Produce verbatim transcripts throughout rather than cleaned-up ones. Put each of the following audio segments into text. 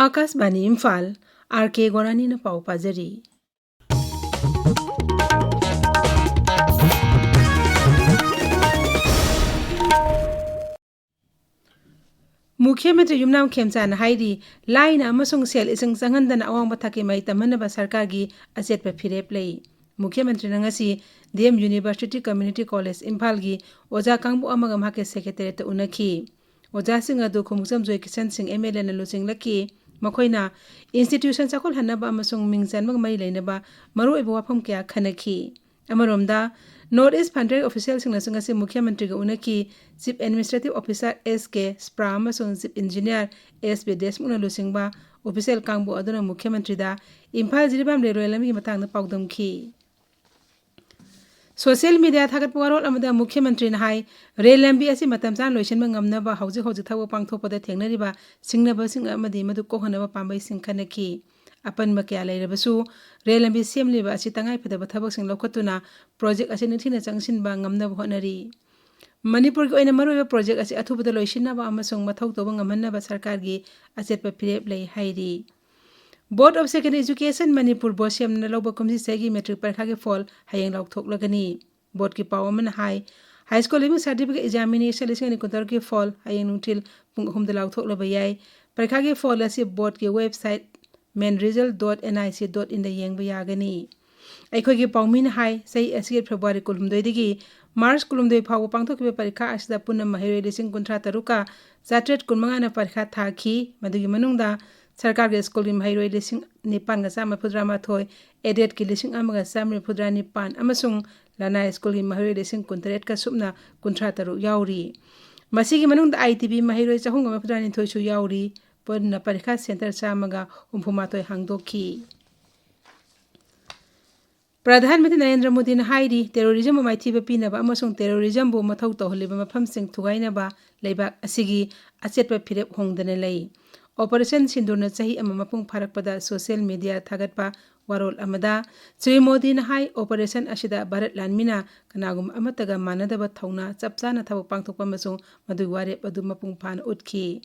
ꯑꯥꯀꯥꯁꯕꯥꯅꯤ Imphal, R ꯀꯦ ꯒꯣꯔꯥꯅꯤꯅ ꯄꯥꯎ ꯄꯥꯖꯔꯤ꯫ ꯃꯨꯈ꯭ꯌ ꯃꯟꯇ꯭ꯔꯤ ꯌꯨꯝꯅꯥꯝ ꯈꯦꯝꯆꯥꯟꯅ ꯍꯥꯏꯔꯤ, ꯂꯥꯏꯅ ꯑꯃꯁꯨꯡ ꯁꯦꯜ ꯏꯁꯤꯡ ꯆꯪꯍꯟꯗꯅ ꯑꯋꯥꯡꯕ ꯊꯥꯛꯀꯤ ꯃꯍꯩ ꯇꯝꯍꯟꯅꯕ ꯁꯔꯀꯥꯔꯒꯤ ꯑꯆꯦꯠꯄ ꯐꯤꯔꯦꯞ ꯂꯩ꯫ ꯃꯨꯈ꯭ꯌ ꯃꯟꯇ꯭ꯔꯤꯅ ꯉꯁꯤ D M university community college ꯏꯝꯐꯥꯜꯒꯤ ꯑꯣꯖꯥ ꯀꯥꯡꯕꯨ ꯑꯃꯒ ꯃꯍꯥꯛꯀꯤ ꯁꯦꯀ꯭ꯔꯦꯇꯦꯔꯤꯌꯦꯠꯇ ꯎꯅꯈꯤ꯫ ꯑꯣꯖꯥꯁꯤꯡ ꯑꯗꯨ ꯈꯣꯡꯎꯞꯖꯝ ꯖꯣꯏ ꯀꯤꯁꯟ ꯁꯤꯡ ꯑꯦꯝ ꯑꯦꯜ ꯑꯦꯅ ꯂꯨꯆꯤꯡꯂꯛꯈꯤ꯫ ꯃꯈꯣꯏꯅ ꯏꯟꯁꯇꯤꯇ꯭ꯌꯨꯁꯟ ꯆꯥꯎꯈꯠꯍꯟꯅꯕ ꯑꯃꯁꯨꯡ ꯃꯤꯡ ꯆꯟꯕꯒ ꯃꯔꯤ ꯂꯩꯅꯕ ꯃꯔꯨꯑꯣꯏꯕ ꯋꯥꯐꯝ ꯀꯌꯥ ꯈꯟꯅꯈꯤ꯫ ꯑꯃꯔꯣꯝꯗ, ꯅꯣꯔꯠ ꯏꯁ ꯐꯟ ꯗ꯭ꯔꯥꯏꯚ ꯑꯣꯐꯤꯁꯤꯌꯦꯜꯁꯤꯡꯅꯁꯨ ꯉꯁꯤ ꯃꯨꯈ꯭ꯌ ꯃꯟꯇ꯭ꯔꯤꯒ ꯎꯅꯈꯤ꯫ ꯆꯤꯐ ꯑꯦꯗꯃꯤꯅꯤꯁꯇ꯭ꯔꯦꯇꯤꯚ ꯑꯣꯐꯤꯁꯥꯔ ꯑꯦꯁ ꯀꯦ ꯁ꯭ꯄ꯭ꯔꯥ ꯑꯃꯁꯨꯡ ꯆꯤꯐ ꯏꯟꯖꯤꯅꯤꯌꯥꯔ ꯑꯦꯁ ꯕꯤ ꯗꯦꯁꯃꯨꯈꯅ ꯂꯨꯆꯤꯡꯕ ꯑꯣꯐꯤꯁꯤꯌꯦꯜ ꯀꯥꯡꯕꯨ ꯑꯗꯨꯅ ꯃꯨꯈ꯭ꯌ ꯃꯟꯇ꯭ꯔꯤꯗ ꯏꯝꯐꯥꯜ ꯖꯤꯔꯤꯕꯥꯝ ꯔꯦꯜꯋꯦ ꯂꯝꯕꯤꯒꯤ ꯃꯇꯥꯡꯗ ꯄꯥꯎꯗꯝꯈꯤ꯫ ꯁꯣꯁꯤꯌꯦꯜ ꯃꯤꯗꯤꯌꯥ ꯊꯥꯒꯠꯄ ꯋꯥꯔꯣꯜ ꯑꯃꯗ ꯃꯨꯈ꯭ꯌ ꯃꯟꯇ꯭ꯔꯤꯅ ꯍꯥꯏ, ꯔꯦꯜ ꯂꯝꯕꯤ ꯑꯁꯤ ꯃꯇꯝ ꯆꯥꯅ ꯂꯣꯏꯁꯤꯟꯕ ꯉꯝꯅꯕ ꯍꯧꯖꯤꯛ ꯍꯧꯖꯤꯛ ꯊꯕꯛ ꯄꯥꯡꯊꯣꯛꯄꯗ ꯊꯦꯡꯅꯔꯤꯕ ꯁꯤꯡꯅꯕꯁꯤꯡ ꯑꯃꯗꯤ ꯃꯗꯨ ꯀꯣꯛꯍꯟꯅꯕ ꯄꯥꯝꯕꯩꯁꯤꯡ ꯈꯟꯅꯈꯤ꯫ ꯑꯄꯟꯕ ꯀꯌꯥ ꯂꯩꯔꯕꯁꯨ, ꯔꯦꯜ ꯂꯝꯕꯤ ꯁꯦꯝꯂꯤꯕ ꯑꯁꯤ ꯇꯉꯥꯏꯐꯗꯕ ꯊꯕꯛꯁꯤꯡ ꯂꯧꯈꯠꯇꯨꯅ ꯄ꯭ꯔꯣꯖꯦꯛ ꯑꯁꯤ ꯅꯤꯡꯊꯤꯅ ꯆꯪꯁꯤꯟꯕ ꯉꯝꯅꯕ ꯍꯣꯠꯅꯔꯤ꯫ ꯃꯅꯤꯄꯨꯔꯒꯤ ꯑꯣꯏꯅ ꯃꯔꯨꯑꯣꯏꯕ ꯄ꯭ꯔꯣꯖꯦꯛ ꯑꯁꯤ ꯑꯊꯨꯕꯗ ꯂꯣꯏꯁꯤꯟꯅꯕ ꯑꯃꯁꯨꯡ ꯃꯊꯧ ꯇꯧꯕ ꯉꯝꯍꯟꯅꯕ ꯁꯔꯀꯥꯔꯒꯤ ꯑꯆꯦꯠꯄ ꯐꯤꯔꯦꯞ ꯂꯩ ꯍꯥꯏꯔꯤ꯫ Board of Secondary Education Manipur, ꯕꯣꯁꯦꯝꯅ ꯂꯧꯕ ꯀꯨꯝꯁꯤ ꯆꯍꯤꯒꯤ ꯃꯦꯇ꯭ꯔꯤꯛ ꯄꯔꯤꯈꯥꯒꯤ ꯐꯣꯜ ꯍꯌꯦꯡ ꯂꯥꯎꯊꯣꯛꯂꯒꯅꯤ꯫ ꯕꯣꯔꯗꯀꯤ ꯄꯥꯎ ꯑꯃꯅ ꯍꯥꯏ, high school leaving certificate examination ꯂꯤꯁꯤꯡ ꯑꯅꯤ ꯀꯨꯟꯇꯔꯨꯛꯀꯤ ꯐꯣꯜ ꯍꯌꯦꯡ ꯅꯨꯡꯊꯤꯜ ꯄꯨꯡ ꯑꯍꯨꯝꯗ ꯂꯥꯎꯊꯣꯛꯂꯕ ꯌꯥꯏ꯫ ꯄꯔꯤꯈꯥꯒꯤ ꯐꯣꯜ ꯑꯁꯤ ꯕꯣꯔꯗꯀꯤ website man result dot N I C dot ꯏꯟꯗ ꯌꯦꯡꯕ ꯌꯥꯒꯅꯤ꯫ ꯑꯩꯈꯣꯏꯒꯤ ꯄꯥꯎꯃꯤꯅ ꯍꯥꯏ, ꯆꯍꯤ ꯑꯁꯤꯒꯤ ꯐꯦꯕ꯭ꯔꯨꯋꯥꯔꯤ ꯀꯨꯟꯍꯨꯝꯗꯣꯏꯗꯒꯤ ꯃꯥꯔꯆ ꯀꯨꯟꯍꯨꯝꯗꯣꯏ ꯐꯥꯎꯕ ꯄꯥꯡꯊꯣꯛꯈꯤꯕ ꯄꯔꯤꯈꯥ ꯑꯁꯤꯗ ꯄꯨꯟꯅ ꯃꯍꯩꯔꯣꯏ ꯂꯤꯁꯤꯡ ꯀꯨꯟꯊ꯭ꯔꯥ ꯇꯔꯨꯛꯀ ꯆꯥꯇ꯭ꯔꯦꯠ ꯀꯨꯟꯃꯉꯥꯅ ꯄꯔꯤꯈꯥ ꯊꯥꯈꯤ꯫ ꯃꯗꯨꯒꯤ ꯃꯅꯨꯡꯗ ꯁꯔꯀꯥꯔꯒꯤ ꯁ꯭ꯀꯨꯜꯒꯤ ꯃꯍꯩꯔꯣꯏ ꯂꯤꯁꯤꯡ ꯅꯤꯄꯥꯟꯒ ꯆꯥꯝꯃ ꯃꯔꯤꯐꯨꯇꯔꯥ ꯃꯥꯊꯣꯏ, ꯑꯦꯗꯦꯗꯀꯤ ꯂꯤꯁꯤꯡ ꯑꯃꯒ ꯆꯥꯝꯃꯔꯤ ꯃꯔꯤꯐꯨꯇꯔꯥ ꯅꯤꯄꯥꯟ ꯑꯃꯁꯨꯡ ꯂꯅꯥꯏ ꯁ꯭ꯀꯨꯜꯒꯤ ꯃꯍꯩꯔꯣꯏ ꯂꯤꯁꯤꯡ ꯀꯨꯟꯇꯔꯦꯠꯀ ꯁꯨꯞꯅ ꯀꯨꯟꯊ꯭ꯔꯥ ꯇꯔꯨꯛ ꯌꯥꯎꯔꯤ꯫ ꯃꯁꯤꯒꯤ ꯃꯅꯨꯡꯗ ꯑꯥꯏ ꯇꯤ ꯕꯤ ꯃꯍꯩꯔꯣꯏ ꯆꯍꯨꯝꯒ ꯃꯔꯤꯐꯨꯇꯔꯥ ꯅꯤꯊꯣꯏꯁꯨ ꯌꯥꯎꯔꯤ꯫ ꯄꯨꯟꯅ ꯄꯔꯤꯈꯥ ꯁꯦꯟꯇꯔ ꯆꯥꯝꯃꯒ ꯍꯨꯝꯐꯨ ꯃꯥꯊꯣꯏ ꯍꯥꯡꯗꯣꯛꯈꯤ꯫ ꯄ꯭ꯔꯙꯥꯟ ꯃꯟꯇ꯭ꯔꯤ ꯅꯔꯦꯟꯗ꯭ꯔ ꯃꯣꯗꯤꯅ ꯍꯥꯏꯔꯤ, ꯇꯦꯔꯣꯔꯤꯖꯝꯕꯨ ꯃꯥꯏꯊꯤꯕ ꯄꯤꯅꯕ ꯑꯃꯁꯨꯡ ꯇꯦꯔꯣꯔꯤꯖꯝꯕꯨ ꯃꯊꯧ ꯇꯧꯍꯜꯂꯤꯕ ꯃꯐꯝꯁꯤꯡ ꯊꯨꯒꯥꯏꯅꯕ ꯂꯩꯕꯥꯛ ꯑꯁꯤꯒꯤ ꯑꯆꯦꯠꯄ ꯐꯤꯔꯦꯞ ꯍꯣꯡꯗꯅ ꯂꯩ꯫ ꯑꯣꯄꯔꯦꯁꯟ ꯁꯤꯟꯗꯨꯔꯅ ꯆꯍꯤ ꯑꯃ ꯃꯄꯨꯡ ꯐꯥꯔꯛꯄꯗ ꯁꯣꯁꯤꯌꯦꯜ ꯃꯤꯗꯤꯌꯥ ꯊꯥꯒꯠꯄ ꯋꯥꯔꯣꯜ ꯑꯃꯗ ꯁ꯭ꯔꯤ ꯃꯣꯗꯤꯅ ꯍꯥꯏ, ꯑꯣꯄꯔꯦꯁꯟ ꯑꯁꯤꯗ ꯚꯥꯔꯠ ꯂꯥꯟꯃꯤꯅ ꯀꯅꯥꯒꯨꯝꯕ ꯑꯃꯠꯇꯒ ꯃꯥꯟꯅꯗꯕ ꯊꯧꯅꯥ ꯆꯞ ꯆꯥꯅ ꯊꯕꯛ ꯄꯥꯡꯊꯣꯛꯄ ꯑꯃꯁꯨꯡ ꯃꯗꯨꯒꯤ ꯋꯥꯔꯦꯞ ꯑꯗꯨ ꯃꯄꯨꯡ ꯐꯥꯅ ꯎꯠꯈꯤ꯫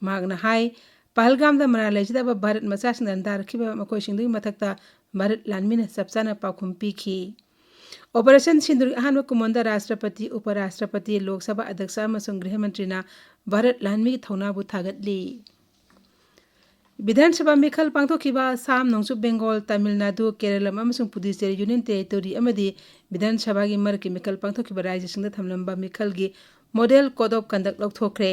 ꯃꯍꯥꯛꯅ ꯍꯥꯏ, ꯄꯍꯜꯒꯥꯝꯗ ꯃꯔꯥꯜ ꯂꯩꯖꯗꯕ ꯚꯥꯔꯠ ꯃꯆꯥꯁꯤꯡꯅ ꯂꯥꯟꯗꯥꯔꯛꯈꯤꯕ ꯃꯈꯣꯏꯁꯤꯡꯗꯨꯒꯤ ꯃꯊꯛꯇ ꯚꯥꯔꯠ ꯂꯥꯟꯃꯤꯅ ꯆꯞ ꯆꯥꯅ ꯄꯥꯎꯈꯨꯝ ꯄꯤꯈꯤ꯫ ꯑꯣꯄꯔꯦꯁꯟ ꯁꯤꯟꯗꯨꯔꯒꯤ ꯑꯍꯥꯟꯕ ꯀꯨꯝꯑꯣꯟꯗ ꯔꯥꯁꯇ꯭ꯔꯄꯇꯤ, ꯎꯄꯔꯥꯁꯇ꯭ꯔꯄꯇꯤ, ꯂꯣꯛ ꯁꯚꯥ ꯑꯗ꯭ꯌꯛꯁ ꯑꯃꯁꯨꯡ ꯒ꯭ꯔꯤꯍ ꯃꯟꯇ꯭ꯔꯤꯅ ꯚꯥꯔꯠ ꯂꯥꯟꯃꯤꯒꯤ ꯊꯧꯅꯥꯕꯨ ꯊꯥꯒꯠꯂꯤ꯫ ꯕꯤꯙꯥꯟ ꯁꯚꯥ ꯃꯤꯈꯜ ꯄꯥꯡꯊꯣꯛꯈꯤꯕ ꯑꯁꯥꯝ, ꯅꯣꯡꯆꯨꯞ ꯕꯦꯡꯒꯣꯜ, ꯇꯥꯃꯤꯜ ꯅꯥꯗꯨ, ꯀꯦꯔꯂꯝ ꯑꯃꯁꯨꯡ ꯄꯨꯗꯨꯆꯦꯔꯤ ꯌꯨꯅꯤꯌꯟ ꯇꯦꯔꯤꯇꯣꯔꯤ ꯑꯃꯗꯤ ꯕꯤꯙꯥꯟ ꯁꯚꯥꯒꯤ ꯃꯔꯛꯀꯤ ꯃꯤꯈꯜ ꯄꯥꯡꯊꯣꯛꯈꯤꯕ ꯔꯥꯖ꯭ꯌꯁꯤꯡꯗ ꯊꯝꯂꯝꯕ ꯃꯤꯈꯜꯒꯤ ꯃꯣꯗꯦꯜ ꯀꯣꯗ ꯑꯣꯐ ꯀꯟꯗꯛ ꯂꯧꯊꯣꯛꯈ꯭ꯔꯦ꯫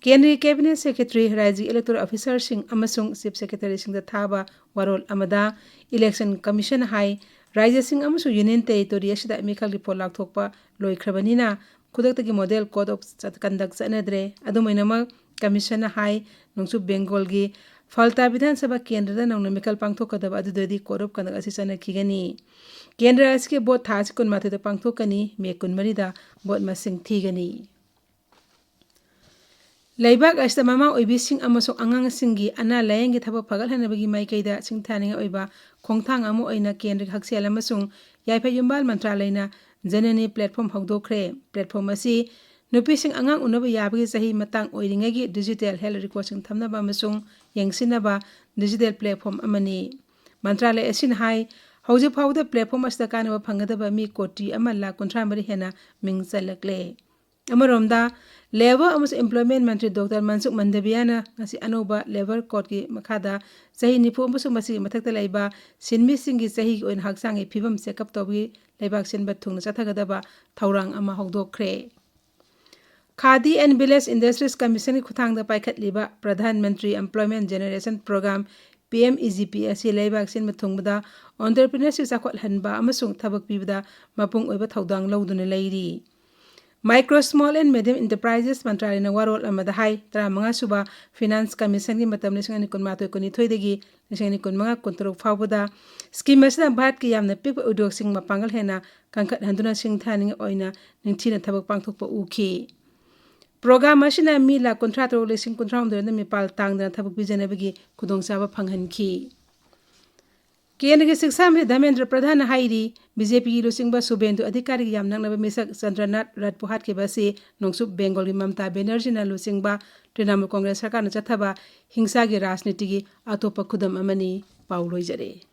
ꯀꯦꯟꯗ꯭ꯔꯒꯤ ꯀꯦꯕꯤꯅꯦꯠ ꯁꯦꯀ꯭ꯔꯦꯇꯔꯤ, ꯔꯥꯖ꯭ꯌꯒꯤ ꯏꯂꯦꯛꯇꯣꯔꯦꯜ ꯑꯣꯐꯤꯁꯥꯔꯁꯤꯡ ꯑꯃꯁꯨꯡ ꯆꯤꯐ ꯁꯦꯀ꯭ꯔꯦꯇꯔꯤꯁꯤꯡꯗ ꯊꯥꯕ ꯋꯥꯔꯣꯜ ꯑꯃꯗ ꯏꯂꯦꯛꯁꯟ ꯀꯃꯤꯁꯟꯅ ꯍꯥꯏ, ꯔꯥꯖ꯭ꯌꯁꯤꯡ ꯑꯃꯁꯨꯡ ꯌꯨꯅꯤꯌꯟ ꯇꯦꯔꯤꯇꯣꯔꯤ ꯑꯁꯤꯗ ꯃꯤꯈꯜꯒꯤ ꯄꯣꯠ ꯂꯥꯎꯊꯣꯛꯄ ꯂꯣꯏꯈ꯭ꯔꯕꯅꯤꯅ ꯈꯨꯗꯛꯇꯒꯤ ꯃꯣꯗꯦꯜ ꯀꯣꯗ ꯑꯣꯐ ꯀꯟꯗꯛ ꯆꯠꯅꯗ꯭ꯔꯦ꯫ ꯑꯗꯨꯝ ꯑꯣꯏꯅꯃꯛ, ꯀꯃꯤꯁꯟꯅ ꯍꯥꯏ, ꯅꯣꯡꯆꯨꯞ ꯕꯦꯡꯒꯣꯜꯒꯤ ꯐꯜꯇꯥ ꯕꯤꯙꯥꯟ ꯁꯚꯥ ꯀꯦꯟꯗ꯭ꯔꯗ ꯅꯧꯅ ꯃꯤꯈꯜ ꯄꯥꯡꯊꯣꯛꯀꯗꯕ ꯑꯗꯨꯗꯗꯤ ꯀꯣꯗ ꯑꯣꯐ ꯀꯟꯗꯛ ꯑꯁꯤ ꯆꯠꯅꯈꯤꯒꯅꯤ꯫ ꯀꯦꯟꯗ꯭ꯔ ꯑꯁꯤꯒꯤ ꯚꯣꯠ ꯊꯥ ꯑꯁꯤ ꯀꯨꯟꯃꯥꯊꯣꯏꯗ ꯄꯥꯡꯊꯣꯛꯀꯅꯤ, ꯃꯦ ꯀꯨꯟꯃꯔꯤꯗ ꯚꯣꯠ ꯃꯁꯤꯡ ꯊꯤꯒꯅꯤ꯫ ꯂꯩꯕꯥꯛ ꯑꯁꯤꯗ ꯃꯃꯥ ꯑꯣꯏꯕꯤꯁꯤꯡ ꯑꯃꯁꯨꯡ ꯑꯉꯥꯡꯁꯤꯡꯒꯤ ꯑꯅꯥ ꯂꯥꯌꯦꯡꯒꯤ ꯊꯕꯛ ꯐꯒꯠꯍꯟꯅꯕꯒꯤ ꯃꯥꯏꯀꯩꯗ ꯁꯤꯡꯊꯥꯅꯤꯡꯉꯥꯏ ꯑꯣꯏꯕ ꯈꯣꯡꯊꯥꯡ ꯑꯃ ꯑꯣꯏꯅ ꯀꯦꯟꯗ꯭ꯔꯒꯤ ꯍꯛꯁꯦꯜ ꯑꯃꯁꯨꯡ ꯌꯥꯏꯐ ꯌꯨꯝꯕꯥꯜ ꯃꯟꯇ꯭ꯔꯥꯂꯌꯅ ꯖꯅꯅꯤ ꯄ꯭ꯂꯦꯠꯐꯣꯝ ꯍꯧꯗꯣꯛꯈ꯭ꯔꯦ꯫ ꯄ꯭ꯂꯦꯠꯐꯣꯝ ꯑꯁꯤ ꯅꯨꯄꯤꯁꯤꯡ ꯑꯉꯥꯡ ꯎꯅꯕ ꯌꯥꯕꯒꯤ ꯆꯍꯤ ꯃꯇꯥꯡ ꯑꯣꯏꯔꯤꯉꯩꯒꯤ ꯗꯤꯖꯤꯇꯦꯜ ꯍꯦꯜꯊ ꯔꯦꯀꯣꯔꯗꯁꯤꯡ ꯊꯝꯅꯕ ꯑꯃꯁꯨꯡ ꯌꯦꯡꯁꯤꯟꯅꯕ ꯗꯤꯖꯤꯇꯦꯜ ꯄ꯭ꯂꯦꯠꯐꯣꯝ ꯑꯃꯅꯤ꯫ ꯃꯟꯇ꯭ꯔꯥꯂꯌ ꯑꯁꯤꯅ ꯍꯥꯏ, ꯍꯧꯖꯤꯛ ꯐꯥꯎꯕꯗ ꯄ꯭ꯂꯦꯠꯐꯣꯝ ꯑꯁꯤꯗ ꯀꯥꯟꯅꯕ ꯐꯪꯒꯗꯕ ꯃꯤ ꯀꯣꯇꯤ ꯑꯃ ꯂꯥꯈ ꯀꯨꯟꯊ꯭ꯔꯥ ꯃꯔꯤ ꯍꯦꯟꯅ ꯃꯤꯡ ꯆꯜꯂꯛꯂꯦ꯫ ꯑꯃꯔꯣꯝꯗ, ꯂꯦꯕꯔ ꯑꯃꯁꯨꯡ ꯑꯦꯝꯄ꯭ꯂꯣꯏꯃꯦꯟ ꯃꯟꯇ꯭ꯔꯤ ꯗꯣꯛꯇꯔ ꯃꯟꯁꯨꯈ ꯃꯟꯗꯕꯤꯌꯥꯅ ꯉꯁꯤ ꯑꯅꯧꯕ ꯂꯦꯕꯔ ꯀꯣꯗꯀꯤ ꯃꯈꯥꯗ ꯆꯍꯤ ꯅꯤꯐꯨ ꯑꯃꯁꯨꯡ ꯃꯁꯤꯒꯤ ꯃꯊꯛꯇ ꯂꯩꯕ ꯁꯤꯟꯃꯤꯁꯤꯡꯒꯤ ꯆꯍꯤꯒꯤ ꯑꯣꯏꯅ ꯍꯛꯆꯥꯡꯒꯤ ꯐꯤꯕꯝ ꯆꯦꯛꯑꯞ ꯇꯧꯕꯒꯤ ꯂꯩꯕꯥꯛ ꯁꯤꯟꯕ ꯊꯨꯡꯅ ꯆꯠꯊꯒꯗꯕ ꯊꯧꯔꯥꯡ ꯑꯃ ꯍꯧꯗꯣꯛꯈ꯭ꯔꯦ꯫ ꯈꯥꯗꯤ ꯑꯦꯟ ꯚꯤꯂꯦꯖ ꯏꯟꯗꯁꯇ꯭ꯔꯤꯁ ꯀꯃꯤꯁꯟꯒꯤ ꯈꯨꯠꯊꯥꯡꯗ ꯄꯥꯏꯈꯠꯂꯤꯕ ꯄ꯭ꯔꯙꯥꯟ ꯃꯟꯇ꯭ꯔꯤ employment generation programme, P M E G P, ꯑꯁꯤ ꯂꯩꯕꯥꯛ ꯁꯤꯟꯕ ꯊꯨꯡꯕꯗ ꯑꯣꯟꯇꯔꯄ꯭ꯔꯤꯅꯔꯁꯤꯞ ꯆꯥꯎꯈꯠꯍꯟꯕ ꯑꯃꯁꯨꯡ ꯊꯕꯛ ꯄꯤꯕꯗ ꯃꯄꯨꯡ ꯑꯣꯏꯕ ꯊꯧꯗꯥꯡ ꯂꯧꯗꯨꯅ ꯂꯩꯔꯤ꯫ Micro, Small and Medium Enterprises ꯃꯟꯇ꯭ꯔꯥꯂꯌꯅ ꯋꯥꯔꯣꯜ ꯑꯃꯗ ꯍꯥꯏ, ꯇꯔꯥꯃꯉꯥ ꯁꯨꯕ ꯐꯤꯅꯥꯟꯁ ꯀꯃꯤꯁꯟꯒꯤ ꯃꯇꯝ ꯂꯤꯁꯤꯡ ꯑꯅꯤ ꯀꯨꯟꯃꯥꯊꯣꯏ ꯀꯨꯟꯅꯤꯊꯣꯏꯗꯒꯤ ꯂꯤꯁꯤꯡ ꯑꯅꯤ ꯀꯨꯟꯃꯉꯥ ꯀꯨꯟꯇꯔꯨꯛ ꯐꯥꯎꯕꯗ ꯁ꯭ꯀꯤꯝ ꯑꯁꯤꯅ ꯚꯥꯔꯠꯀꯤ ꯌꯥꯝꯅ ꯄꯤꯛꯄ ꯎꯗ꯭ꯌꯣꯒꯁꯤꯡ ꯃꯄꯥꯡꯒꯜ ꯍꯦꯟꯅ ꯀꯟꯈꯠꯍꯟꯗꯨꯅ ꯁꯤꯡꯊꯥꯅꯤꯡꯉꯥꯏ ꯑꯣꯏꯅ ꯅꯤꯡꯊꯤꯅ ꯊꯕꯛ ꯄꯥꯡꯊꯣꯛꯄ ꯎꯈꯤ꯫ ꯄ꯭ꯔꯣꯒ꯭ꯔꯥꯝ ꯑꯁꯤꯅ ꯃꯤ ꯂꯥꯈ ꯀꯨꯟꯊ꯭ꯔꯥ ꯇꯔꯨꯛ ꯂꯤꯁꯤꯡ ꯀꯨꯟꯊ꯭ꯔꯥ ꯍꯨꯝꯗꯣꯏꯅ ꯃꯤꯄꯥꯜ ꯇꯥꯡꯗꯅ ꯊꯕꯛ ꯄꯤꯖꯅꯕꯒꯤ ꯈꯨꯗꯣꯡꯆꯥꯕ ꯐꯪꯍꯟꯈꯤ꯫ ꯀꯦꯟꯗ꯭ꯔꯒꯤ ꯁꯤꯛꯁꯥ ꯃꯟꯇ꯭ꯔꯤ ꯙꯔꯃꯦꯟꯗ꯭ꯔ ꯄ꯭ꯔꯙꯥꯟꯅ ꯍꯥꯏꯔꯤ, ꯕꯤ ꯖꯦ ꯄꯤꯒꯤ ꯂꯨꯆꯤꯡꯕ ꯁꯨꯕꯦꯟꯗꯨ ꯑꯙꯤꯀꯥꯔꯤꯒꯤ ꯌꯥꯝ ꯅꯛꯅꯕ ꯃꯤꯁꯛ ꯆꯟꯗ꯭ꯔꯅꯥꯊ ꯔꯠꯄꯨ ꯍꯥꯠꯈꯤꯕ ꯑꯁꯤ ꯅꯣꯡꯆꯨꯞ ꯕꯦꯡꯒꯣꯜꯒꯤ ꯃꯃꯇꯥ ꯕꯦꯅꯔꯖꯤꯅ ꯂꯨꯆꯤꯡꯕ ꯇ꯭ꯔꯤꯅꯥꯃꯨꯜ ꯀꯣꯡꯒ꯭ꯔꯦꯁ ꯁꯔꯀꯥꯔꯅ ꯆꯠꯊꯕ ꯍꯤꯡꯁꯥꯒꯤ ꯔꯥꯖꯅꯤꯇꯤꯒꯤ ꯑꯇꯣꯞꯄ ꯈꯨꯗꯝ ꯑꯃꯅꯤ꯫ ꯄꯥꯎ ꯂꯣꯏꯖꯔꯦ꯫